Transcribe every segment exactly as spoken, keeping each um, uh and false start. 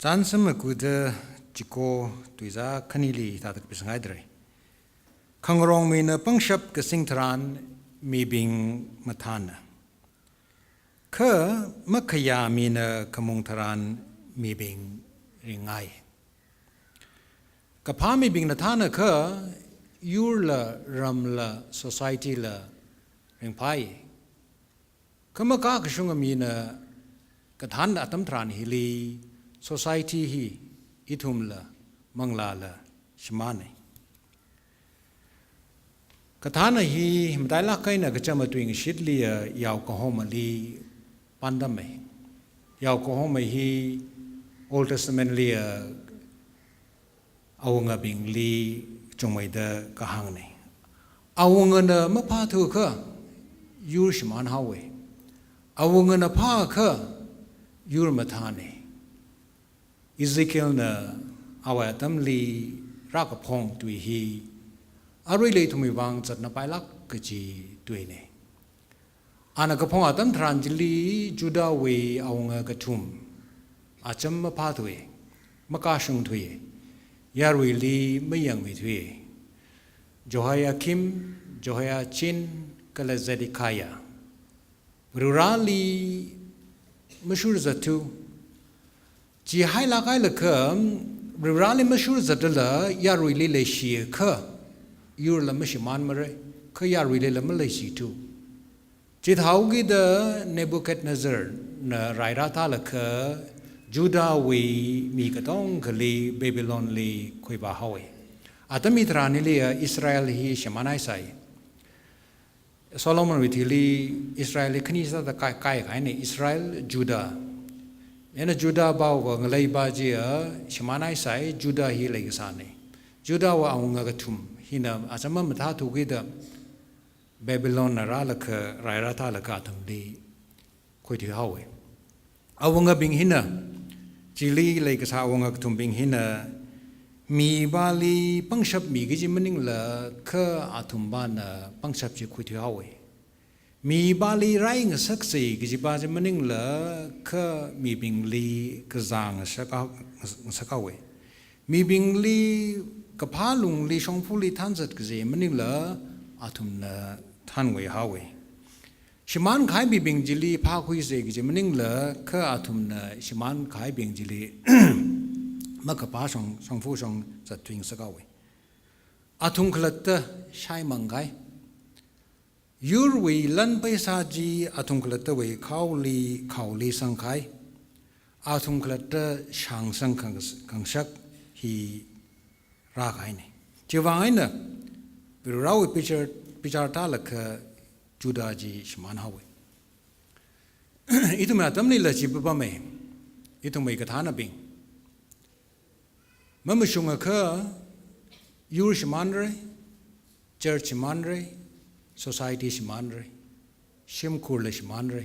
Chānsam makuda chiko tuiza khanili tātak pisngai dre. Khangarong mina pangshap kasing tharan mibing mathāna. Kha makhayā mina khamung tharan mibing ringai. Kaphā mibingna thāna kha yurla, ramla, society la ringphai. Kha makakashunga mina kathāna atam tharan hili society hi ithumla, manglāla, shimānai. Kathāna hi matailāk eina kachama tuingashitli ya yao kahomali pandamai. Yao kahoma hi Old Testament li ya awungabingli chungmeida kahāngnai. Awungana maphāthu kha yur shimān haowe. Awungana phākha yur mathānai. Ezekielna awui atamli rākaphong tui hi, aruila ithumwui vang zatnapailāk kaji tuinai. Ana kaphong atam tharan chili Judahwui awunga kathum acham maphāthuwe, makashungthuwe, yaruili mayangmeithuwe. Jehoiakim, Jehoiachin, kala Zedekiah. Varivarali mashurzathu. Chihailāk hailakha, Varivarali mashurzatlala yaruili leishiakha, yurla mashimānmara, kha yaruilila maleishithu. Chithāhaokida Nebuchadnezzarna rai rāthālakha, Judahwui mi katongkhali Babylonli khuivā haowe. Atam hitharan hili ya Israel hi shimānhaisai. Solomonwui thili Israel hi khani sāda kai, kaikahaina, Israel, Judah. Ena Judah pava ngalei pa chiya shimānhaisai, Judah hi leikasāna. Judahwui awunga kathum hina acham mamathāthukida Babylonna rālakha, rai rāthālakha athumli khuithui haowe. Awungabing hina, chili leikasā awunga kathumbing hina, mipāli pangshap mi kaji maningla kha athumpana pangshap chi khuithui haowe. Mipāli rai ngasaksei kajipa chi maningla kha mibingli kazā ngasak hao-, ngasak haowe. Mibingli kaphā lungli shongfali thanzat kazei maningla athumna thanvai haowe. Shimānkahai mibing chili phākhuisei kaji maningla kha athumna shimānkahaibing chili makaphā shong, shongfa shongzat tui ngasak haowe. Athum khalatta shaimang kahai. Yurwui lan pheisā chi athum khalattawui khaoli, khaoli sangkahai. Athum khalatta shāngsang khang-, khangshak hi rākahaina. Chiwui vang eina, Varivarawui bichar, bichar tālakha Judah chi shimān haowe. Ithumwui atamlila chi papamei, ithumwui kathānabing. Mamashungakha, yur shimānra, church shimānra, society shimānra, shimkhurla shimānra.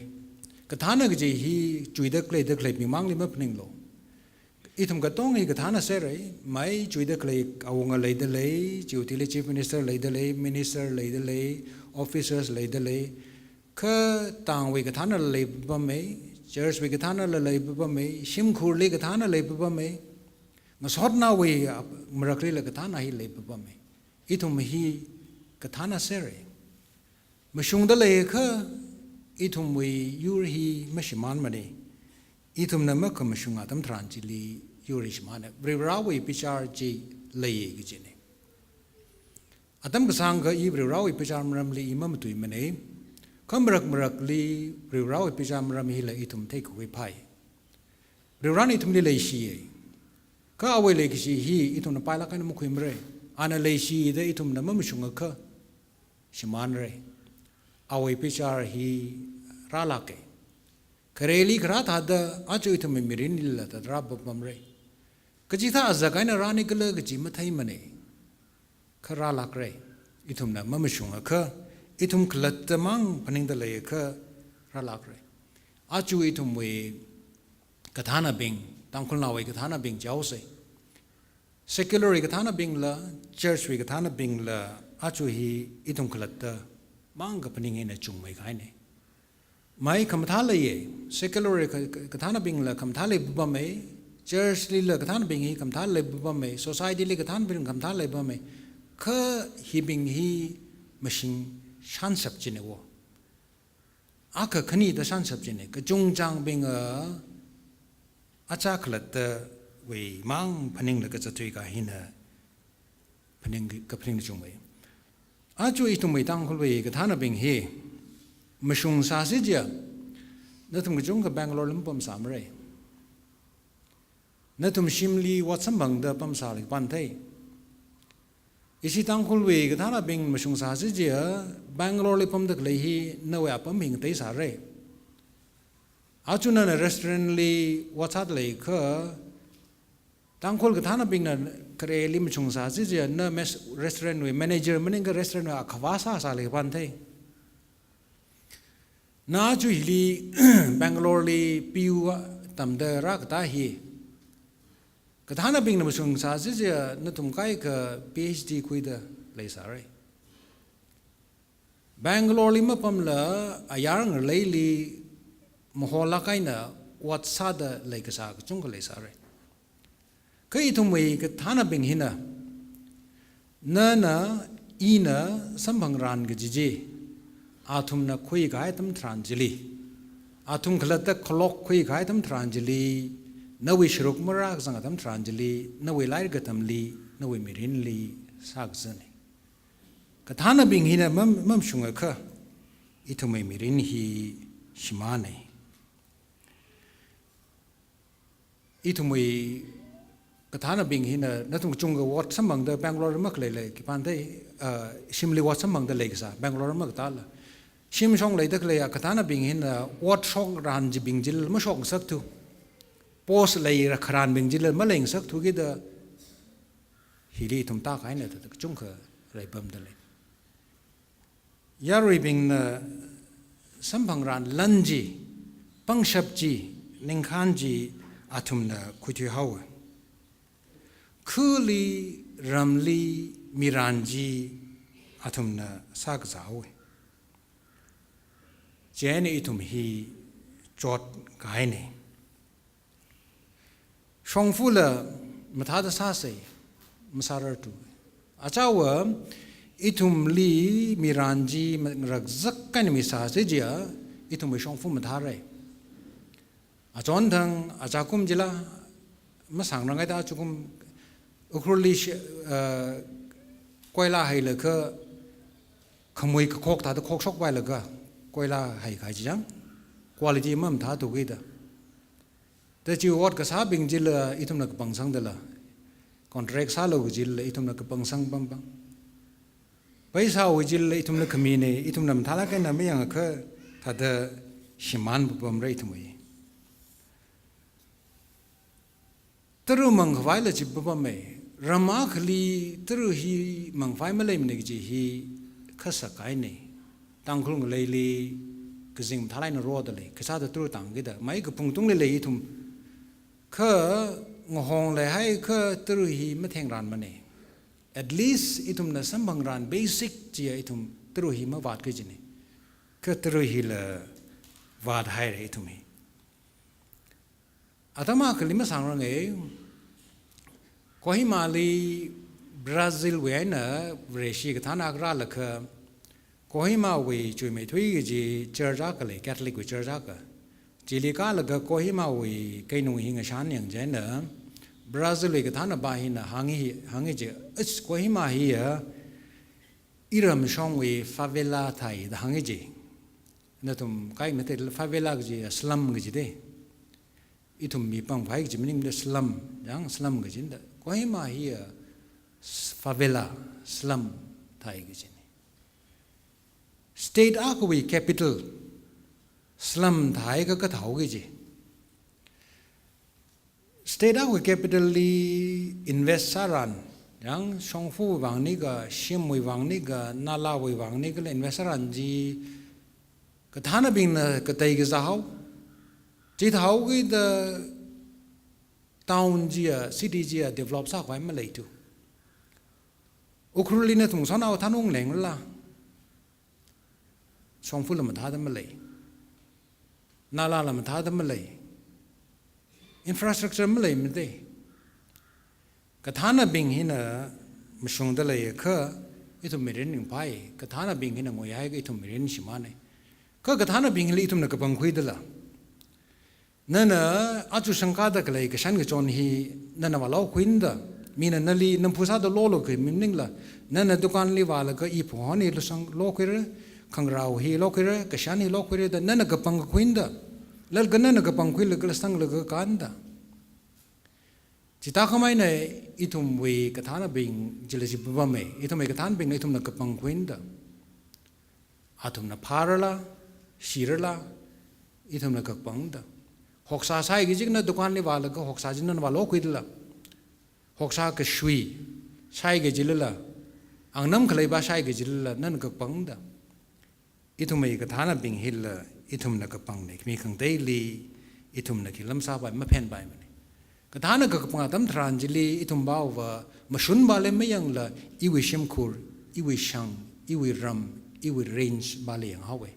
Kathāna kaji hi chuida khalei da khalei mimangli maphaninglu. Ithum katonga hi kathāna sāra, mai chuida khalei awunga leida lei, chiwui thili chief minister leida lei, minister leida lei, officers leida lei. Kha tangwui kathānala leipapamei, church wui kathānala leipapamei, shimkhurli kathāna leipapamei, ngasotnaowui, ah, maraklila kathāna hi leipapamei. Ithum hi kathāna sāra. Mashungda leiakha, ithumwui yur hi mashimānmana. Ithumna makhamashung atam tharan chili yur hi shimāna. Varivarawui bichar chi leiya kajina. Atam kasāngkha i Varivarawui bichar maramli i mamatuimana. Kha marak marakli Varivarawui bichar maram hila ithum theikakhui phāi. Varivarana ithumli leishiya. Kha awui leikashi hi ithumna pailāk eina makhuimara. Ana leishida ithumna mamashungakha shimānra. Awui bichar hi rālāka. Khareli kharā thāda aja ithumwui mirinlila thāda rāpapamra. Kachithā azak eina rānikhala kaji matheimana. Kha rālākra. Ithumna mamashungakha, ithum khalatta mang phaningda leiakha rālākra. Aja ithumwui kathānabing, Tangkhulnaowui kathānabing jaosa. Secular wui kathānabingla, church wui kathānabingla, aja hi ithum khalatta mang kaphaning eina chungmei kahaina. Mai khamathā leiya, secular wui ka-, ka-, kathānabingla khamathā leipapamei, Church lila kathānabing hi khamathā leipamei, society li kathānabing khamathā leipamei. Kha hibing hi mashing shānshap chine wo. Akha khanida shānshap chine, kachungchangbinga achā khalattawui mang phaninglaga zatthuika hina phaning, kaphaning chungmei. Aja ithumwui Tangkhulwui kathānabing hi mashung sāsi jiakha, nathum kachungkha Bangalore li mapamsāmara. Nathum shimli ot samphangda pamsāli pamthei. Ishi Tangkhulwui kathānabing mashung sāsi jiakha, Bangalore li pamda khalei hi nawui apam hi ngateisāra. Aja nana restaurant li ot sāda leiakha, Tangkhul kathānabingna khareli mashung sāsi jiakha, na mes-, restaurant wui manager maningakha restaurant wui akhavā sāsāli pamthei. Na aja hili Bangalore li P U tamda rākatā hi kathānabingna mashung sāsi jiakha, nathum kaikha P H D khuida leisāra. Bangalore li mapamla ayar ngaleili mahola kaina ot sāda leikasā kachungkha leisāra. Kha ithumwui kathānabing hina, nana ina samphangran kaji chi, athumna khuikahai atam tharan chili, athum khalatta khalok khuikahai atam tharan chili, nawui sharuk marākazang atam tharan chili, nawui lairik katamli, nawui mirinli sākazane. Kathānabing hina mam-, mamashungakha, ithumwui mirin hi shimāne. Ithumwui kathānabing hina, nathum kachungkha ot samphangda Bangalore makhalei lei khipamthei, ah, shimli ot samphangda leikasā, Bangalore makatāla. Shim shong leida khalei kathānabing hina ot shokran chibing chila mashokngasakthu. Post leira kharanbing chila maleingasakthu kida hili ithum tākahaina da kachungkha leipamda lei. Yaruibingna samphangran lan chi, pangshap chi, ningkhān chi athumna khuithuihaowa. Khuli, ramli miran chi athumna sākazāhaowa. Chieina ithum hi chotkahaine. Shongfala mathāda sāsei, masārarthu. Achawa, ithumli miran chi ma-, ngarakzak kahaina mi sāsi jiakha, ithumwui shongfa mathāra. Achonthang, achakum chila, masāngrang kaida achakum, Ukhrulli shi-, ah, koila hailaga, khamui kakhok thāda khokshok pailaga, koila haikahai chi chang, quality mamathāthu kida. Da chi ot kasābing chila ithumna kapangsangdala, contract sālu kajila ithumna kapangsang pampam. Paisāwui chila ithumna khamine, ithumna mathālāk eina mayangakha thāda shimān papamra ithumwui. Tara mangkhavaila chi papamei, ram akhali tara hi mangkhavai maleimane kaji hi khasak kahaine. Tangkhul ngaleili kazing mathālāk eina roda lei, khisāda tara tāng kida, mai kaphung tungli lei ithum. Kha ngahong leihaiakha tara hi mathengranmane. At least ithumna samphangran basic chiya ithum tara hi mavāt kajine. Kha tara hila vāthaira ithum hi. Atam akhali masāngranga, Kohimali Brazilwui eina Vareshi kathāna akha rālaga, Kohimawui chuimeithui kaji church akha lei, Catholicwui church akha. Chili kālaga Kohimawui keinung hi ngashan yangchieina, Brazilwui kathānapa hina hāngi, hāngi chi, "Ach, Kohima hiya iramshongwui favela thāi," da hāngi chi. Nathum kaikha matheila favela kaji slum kaji de. Ithum mipāng phai kaji maningda slum, yang slum kajina da. Kohima hiya s-, favela, slum thāi kajine. State akhawui capital slum thāi kakathā kaji. State akhawui capital li invest sāran, yang shongfawui vang nika, shimwui vang nika, nalāwui vang nikala invest sāran chi kathānabingna katei kazāhao. Chithāhao kida town chiya, city chiya develop sākhavai maleithu. Ukhrulli nathum sānao thanung lenglala, shongfala mathāda malei. Nalāla mathāda malei. Infrastructure maleimana. Kathānabing hina mashungda leiakha ithum mirin ringphai, kathānabing hina nguihaiakha ithum mirin shimānna. Kha kathānabingli ithumna kapangkhuidala? Nana aja shangkada khalei kashan kachon hi nana vālokhuida, mina nali namphu sāda lolo khuimi maningla, nana dukanli vālaga i phon hi lusang lokhuira, khangarao hi lokhuira, kashan hi lokhuira da nana kapangkhuida, lalka nana kapangkhuilaga lasanglaga kānda. Chithākhameina ithumwui kathānabing chila chi papamma, ithumwui kathānabingna ithumna kapangkhuida. Athumna phārala, shirala, ithumna kapangda. Hoksā sāi kaji na dukanli vālaga hoksā chi nana vālokhuidala? Hoksā kashui sāi kajilala? Angnam khaleiva sāi kajilala nana kapangda? Ithumwui kathānabing hila ithumna kapangna, khami khangateili ithumna khi lam sāpai, maphenpaimana. Kathāna kakapang atam tharan chili ithum pava mashunvali mayangla, iwui shimkhur, iwui shang, iwui ram, iwui range vali yanghaowa.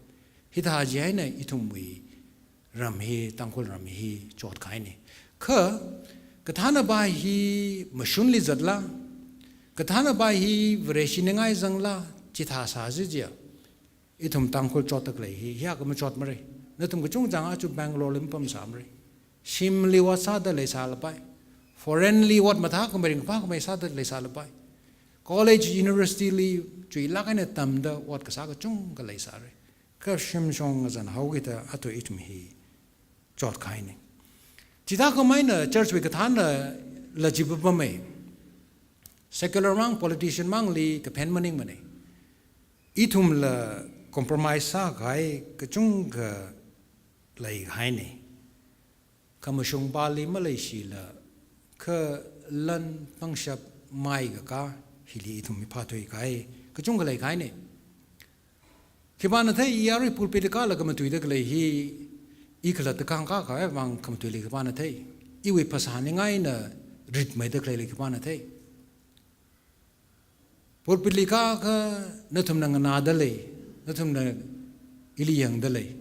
Hithā chieina ithumwui ram hi, Tangkhul ram hi chotkahaina. Kha kathānava hi mashunli zatla, kathānava hi Vareshi ningai zangla, chithā sāsi chiakha, ithum Tangkhul chotda khalei hi, hiyākha machotmara. Nathum kachungchang aja Bangalore li mapamsāmara. Shimli ot sāda leisālapai. Foreign li ot mathākhamei ringphākhamei sāda leisālapai. College, university li chuilāk eina tamda ot kasā kachungkha leisāra. Kha shimshong ngazanhaokida aja ithum hi chotkahaina. Chithākhameina church wui kathānala chi papamma. Secular mang, politician mangli kaphen maningmana. Ithumla compromise sākahai kachungkha leikahaina. Khamashungvali maleishila, kha lan pangshap mai kakā hili ithum hi phathuikahai kachungkha leikahaina. Khipāna thei, i arui pulpit li kālaga matuida khalei hi, i khalatta khangkā kahai vang khamatuili khipāna thei. Iwui phasā ningaina ritmeida khaleili khipāna thei. Pulpit li kākha nathumna nganāda lei, nathumna ili yangda lei.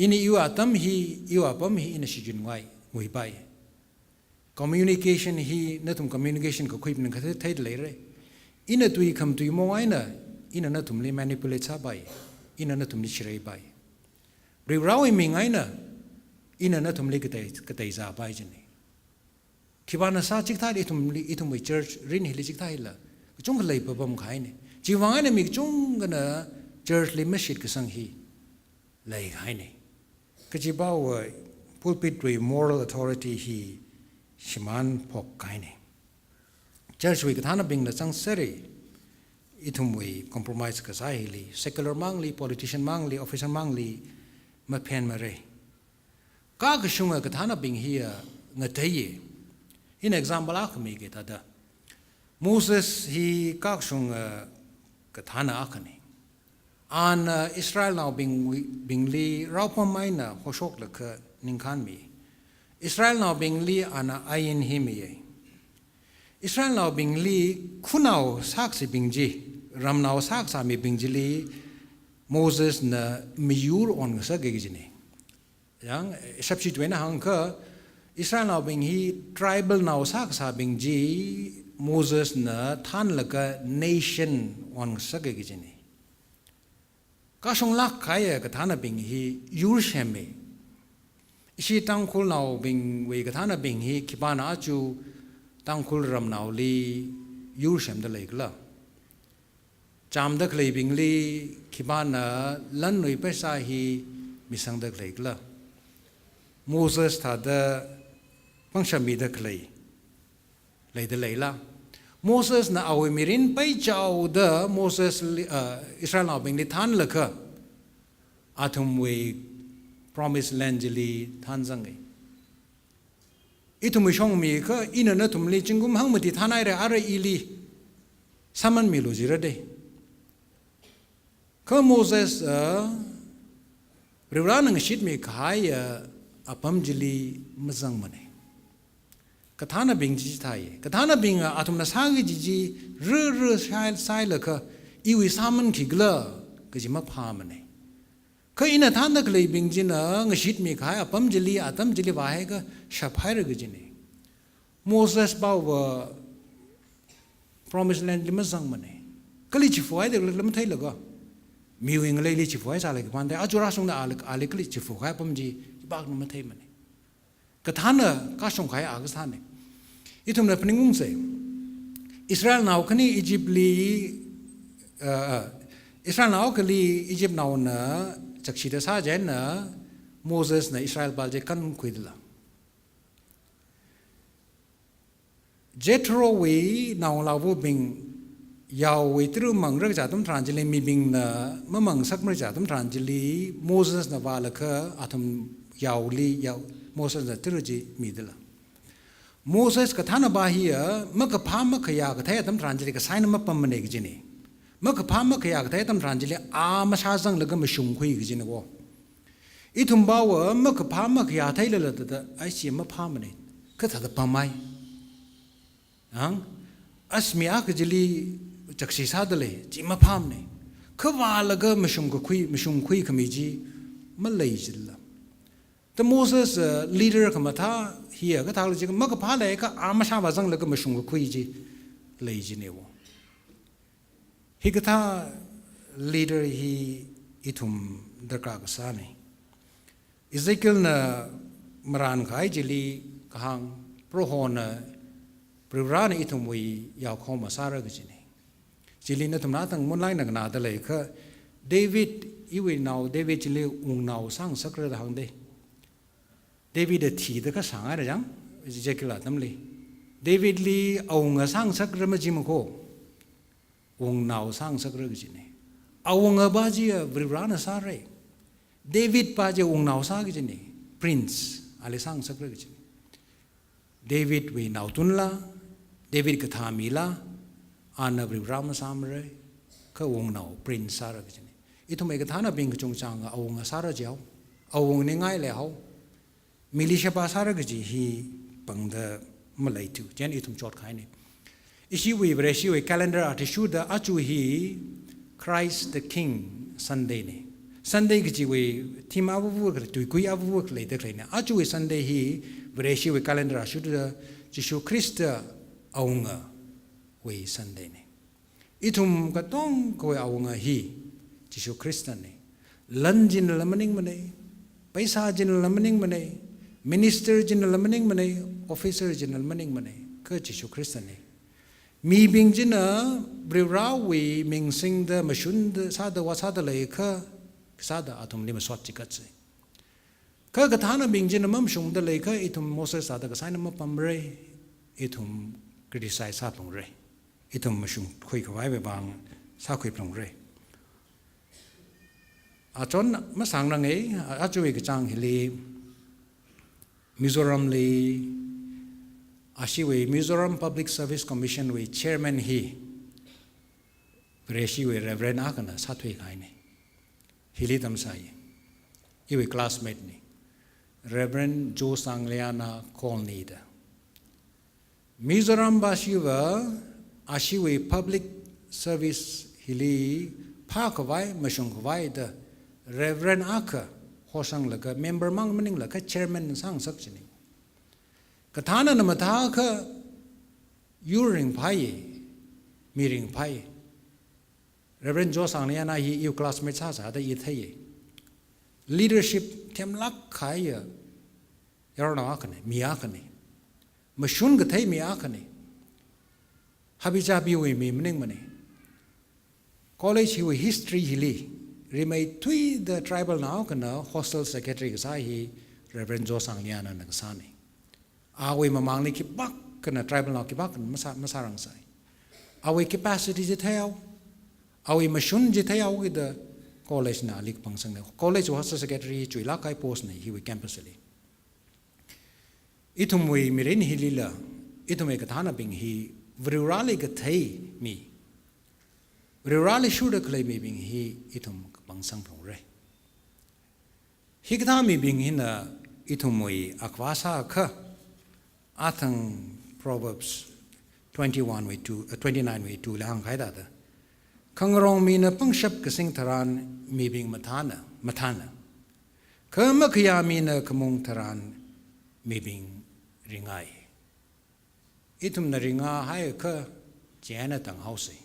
Ina iwui atam hi, iwui apam hi ina shichin ngai, nguipai. Communication hi nathum communication kakhuibing kha theida leira. Ina tui khamatui mong eina, ina nathumli manipulate sāpai, ina nathumli chireipai. Varivarawui ming eina, ina nathumli katei, katei zāpai jina. Khipāna sā chikathā ithumli, ithumwui church rin hili chikathā hila, kachungkha leipapam kahaina. Chiwui vang eina mi kachungkhana church li mashitkasang hi leikahaina. Kaji pava pulpit wui moral authority hi shimān phokkahaina. Church wui kathānabingla zangserra, ithumwui compromise kasā hili, secular mangli, politician mangli, officer mangli maphenmara. Kakashunga kathānabing hiya ngateiya. Ina example akha miki thāda, Moses hi kakashunga kathāna akhana. Ana Israelnaobing, bingli raopam eina hoshoklaga ningkhanmi. Israelnaobingli ana ain hi miya. Israelnaobingli khunao sākasābing chi, ramnao sākasāmibing chili Mosesna miyur onngasaka kajina. Yang, eh, shapshi tuina hāngkha, Israelnaobing hi tribal nao sākasābing chi Mosesna thānlaga nation onngasaka kajina. Kashunglāk kahaiya kathānabing hi yur semmi. Ishi Tangkhulnaobingwui kathānabing hi khipāna aja Tangkhul ramnaoli yur semda leikhala? Chāmda khaleibingli khipāna lan nui paisa hi misangda khaleikhala? Moses thāda pangshap mida khalei leida leila? Mosesna awui mirin paichaoda Mosesli, ah, Israelnaobingli thānlaga athumwui promised land chili thānzanga. Ithumwui shongmi kha ina nathumli zingkum hangmati thānhaira, ara ili sāmanmilu jira da. Kha Moses, ah, Varivarana ngashitmi kahaiya apam chili mazangmana. Kathānabing chi thāi. Kathānabing, ah, athumna sāki kaji chi rara shai, shailaga iwui sāman khikhala kaji maphāmana. Kha ina thānda khaleibing china ngashitmi kahai apam chili, atam chili vāhaiakha shaphaira kajina. Moses pava Promised Land li mazangmana. Kali chifuhaida kala matheilaga, miwui ngaleili chifuhai sālei kapan thei, aja rāshungda ali, ali kali chifuhai apam chi khipākhana matheimana. Kathāna kashung kahai akha sāna. Ithumna phaningungsa. Israelnao khani Egypt li, uh, uh, Israelnao akhali Egyptnaona chakshida sā chieina Mosesna Israel pā chi kankhuidala. Jethro wui naongalāvabing yaowui tara mangra kaja atam tharan chili, mibingna mamangngasakmara kaja atam tharan chili, Mosesna vālaga athum yaoli, yao, Mosesna tara chi midala. Moses kathāna pā hiya makaphā makhayā kathei atam tharan chili kasā eina mapammana kajina. Makaphā makhayā kathei atam tharan chili a mashāzanglaga mashungkhui kajina ko. Ithum pava makaphā makhayā theilala thāda, ai chi maphāmana, kha thāda pamhai. Ang, as mi akha chili chakshi sādalei, chi maphāmana. Kha vālaga mashungkakhui, mashungkhui khami chi malei jila. Ta Moses, uh, leader khamathā hiya kathāla chi, makaphā leiakha a mashāvāzanglaga mashungkakhui chi lei jina wo. Hikathā leader hi ithum darkar kasāna. Ezekielna marān kahai chili kahāng, Prohona, Varivarana ithumwui yaokhoma sāra kajina. Chili nathumna tangmun laina nganāda leiakha, David, iwui nao David chili wungnao sāngasakra da hāngda. David a thida kha sāngaira chang, Ezekiel atamli. Davidli awunga sāngasakra majima ko. Wungnao sāngasakra kajina. Awunga pā chiya Varivarana sāra. David pā chiya wungnao sā kajina. Prince, ali sāngasakra kajina. Davidwui naotunla, David kathāmila, ana Varivara masāmara, kha wungnao prince sāra kajina. Ithumwui kathānabing kachungchanga awunga sāra jihao, awunga ningai leihao, mili sheba sāra kaji hi pangda maleithu, chieina ithum chotkahaina. Ishiwui Vareshiwui calendar athishurda aja hi Christ the King Sunday na. Sunday kajiwui theme avuvu khalei, tuikui avuvu khaleida khaleina. Ajawui Sunday hi Vareshiwui calendar athishurda Jishu Khrista awungawui Sunday na. Ithum katongawui awunga hi Jishu Khristana. Lan chinala maningmana, paisa chinala maningmana, minister chinala maningmana, officer chinala maningmana, kha Jishu Khristana. Mibing china Varivarawui ming singda mashunda sāda vāsāda leiakha, sāda athumli masot chikatsa. Kha kathānabing china mamashungda leiakha ithum Moses thāda kasā eina mapamra, ithum criticize sāphalungra, ithum mashungkhui khavai vang sākhuiphalungra. Achon masāngranga, ajawui kachāng hili Mizoramli, ashiwui Mizoram Public Service Commission wui chairman hi Vareshiwui Reverend akhana sāthuikahaina. Hili tamsai, iwui classmate na, Reverend Josangliana Colney da. Mizoram vashiva ashiwui public service hili phākhavai, mashungkhavai da Reverend akha hosanglaga member mang maningla kha chairman sāngasak china. Kathānana mathākha yur ringphai, mi ringphai. Reverend Josangliana hi iwui classmate sāsāda i theiya. Leadership themlāk kahaiya yaronao akhana, mi akhana. Mashun kathei mi akhana. Habichabiwui mi maningmana. College hiwui history hili rimeithuida tribal nao akhana hostel secretary kasā hi Reverend Josanglianana kasāna. Awui mamangli khipākhana tribal nao khipākhana masā, masārangsai. Awui capacity chi theihao, awui mashun chi theihao kida college na ali kapangsangna. College hostel secretary chuilāk kahai post na hiwui campus li. Ithumwui mirin hilila, ithumwui kathānabing hi Varivarali kathei mi, Varivarali shurda khalei mibing hi ithum kapangsangphalungra. Hikathā mibing hina ithumwui akhavā sākha, athang Proverbs twenty-one wui two, uh, twenty-nine wui two la hāngkahai thāda, khangarong mina pangshap kasing tharan mibing mathāna, mathāna. Kha makhayā mina khamung tharan mibing ringai. Ithumna ringahaiakha chieina tanghaosei.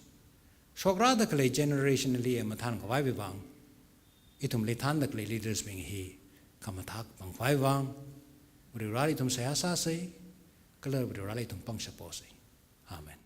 Shokrada khalei generation li mathān khavai vang, ithumli thānda khalei leaders bing hi khamathā pangkhavai vang, Varivarali ithum seihā sāsei, kala Varivarali ithum pangshap posei. Amen.